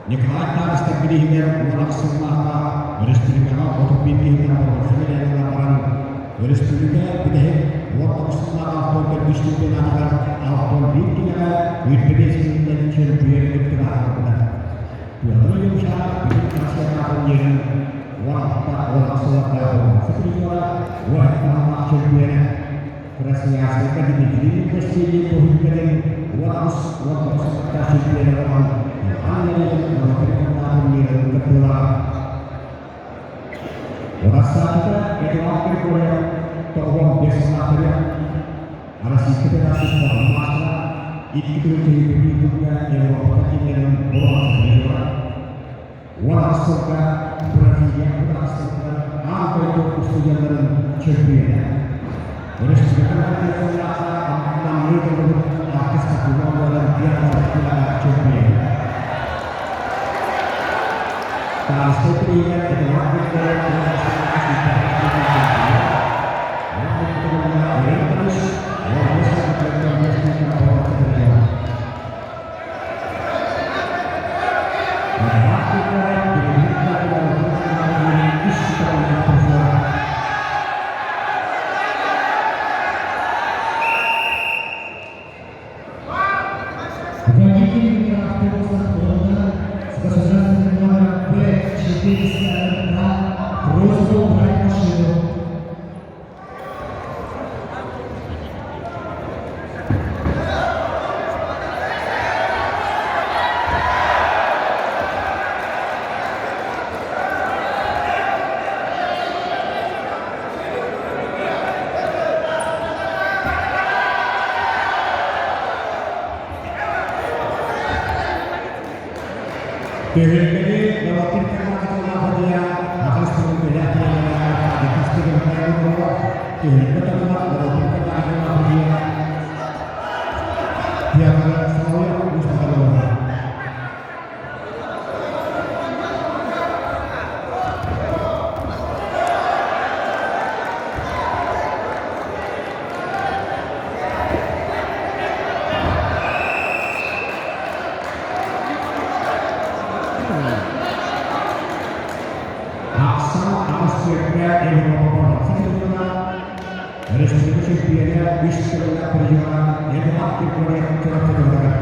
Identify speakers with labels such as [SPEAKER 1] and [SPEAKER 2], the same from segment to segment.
[SPEAKER 1] Николай Таастар бирииһигэр 16 сыллаахха өрөспүүбүлүкэҕэ 31 киһиттэн боруонса медалынан баран, өрөспүүбүлүкэ бүтэһик 19 сыллаах алтан төрдүс чемпионатыгар 61 киилэҕэ 25 киһиттэн чөмпүйүөн кыттыгаһа ылбыта. Петр Ильича бүтүн Россиятааҕы турнирын 16 сыллардаах боруонса призера, уон таһымнаах чөмпүйүөнэ, Красноярскайга Дмитрий Васильев туһуттарын 18-19 сыллардаах чөмпүйүөнэ буолан, Иван Ларин Новгородтааҕы турнирын кыттыылааҕа. Рассадата Эдуард Григорьев 95 сыллаах төрүөх Российскай Федерация спордун маастара, икки төгүл чөмпүйүөн Европа континенын боруонса призера, 18 сылга Бразилия быраастарыгар аан дойду устудьуоннарын чөмпүйүөнэ. Өрөспүүбүлүкэ намныы дойдубут артыыс спортивнай оҕолорун биатлон чөмпүйүөнэ. Таастай тренер Эдуард Григорьев
[SPEAKER 2] Водители микроавтобуса «Honda» с государственным номером П402 просьба убрать машину.
[SPEAKER 1] Түһүлгэни норуоттар хамаандалаах аҕыс тылын үлэх түһүлгэ тыллар норуоттар хамаандалаах Петр Соловьев Мустафалова. Ахсан аҕыс сүөккэ Европа сылдьыбыта. Республика чемпионэ үс сыллаах призера Эдуард Григорьев Чурапчытыгар.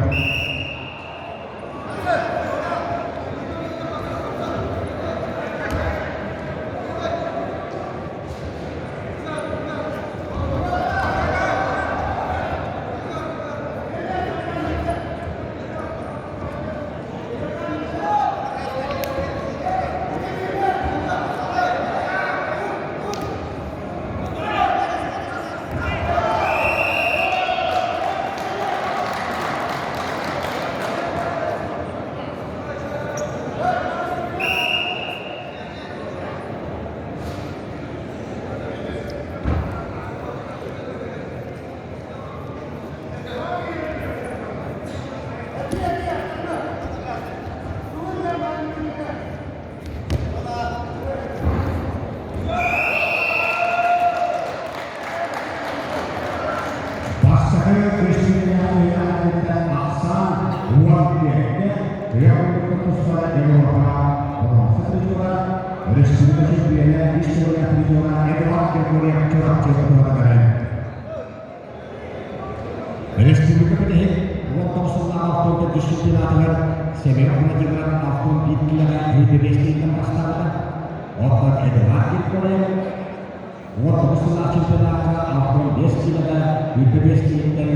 [SPEAKER 1] Бастакы көстүүлээх ахсаан 12 Республика тустара Европаҕа боруонса призера, республика чемпионэ, үс сыллаах призера Эдуард Григорьев Чурапчы туһатыгар. Республика бүтэһик 19 сыллаах автор дисциплинатыгар Семен Владимиров автор бииркилэҕэ биэстииттэн бастаабыта. Оттон Эдуард Григорьев 19 сыллаах чемпионакка 65 киилэҕэ 25 киилэттэн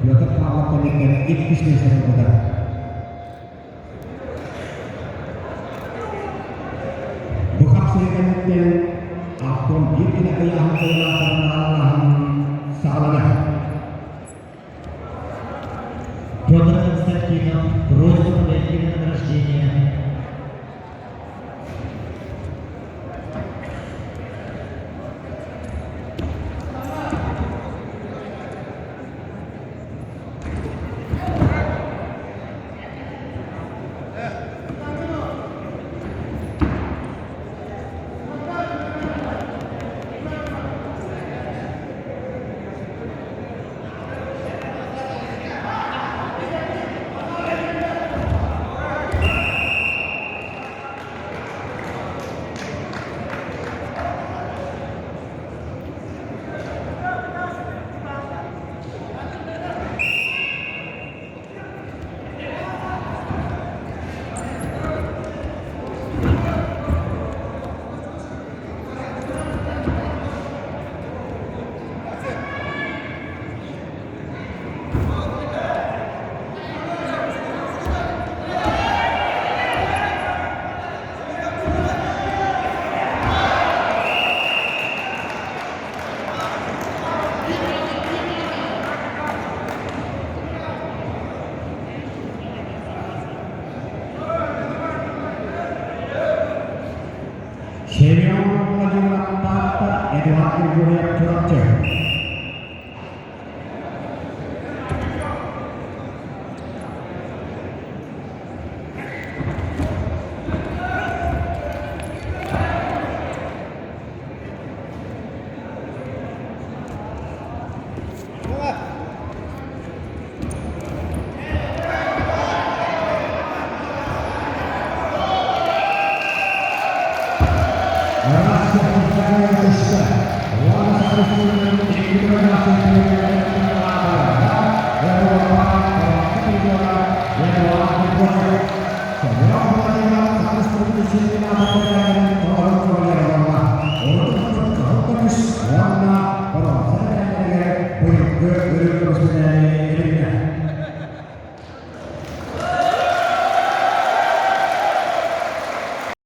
[SPEAKER 1] Петр Павлов кэнниттэн иккис миэстэни ылбыта. Бу хапсыһыы кэнниттэн Артем биир кини ыйааһын кыайыылаахтарын саҕаланар.
[SPEAKER 2] Петр Константинов, просьба подойти на награждение.
[SPEAKER 1] Григорьев, Чурапчы.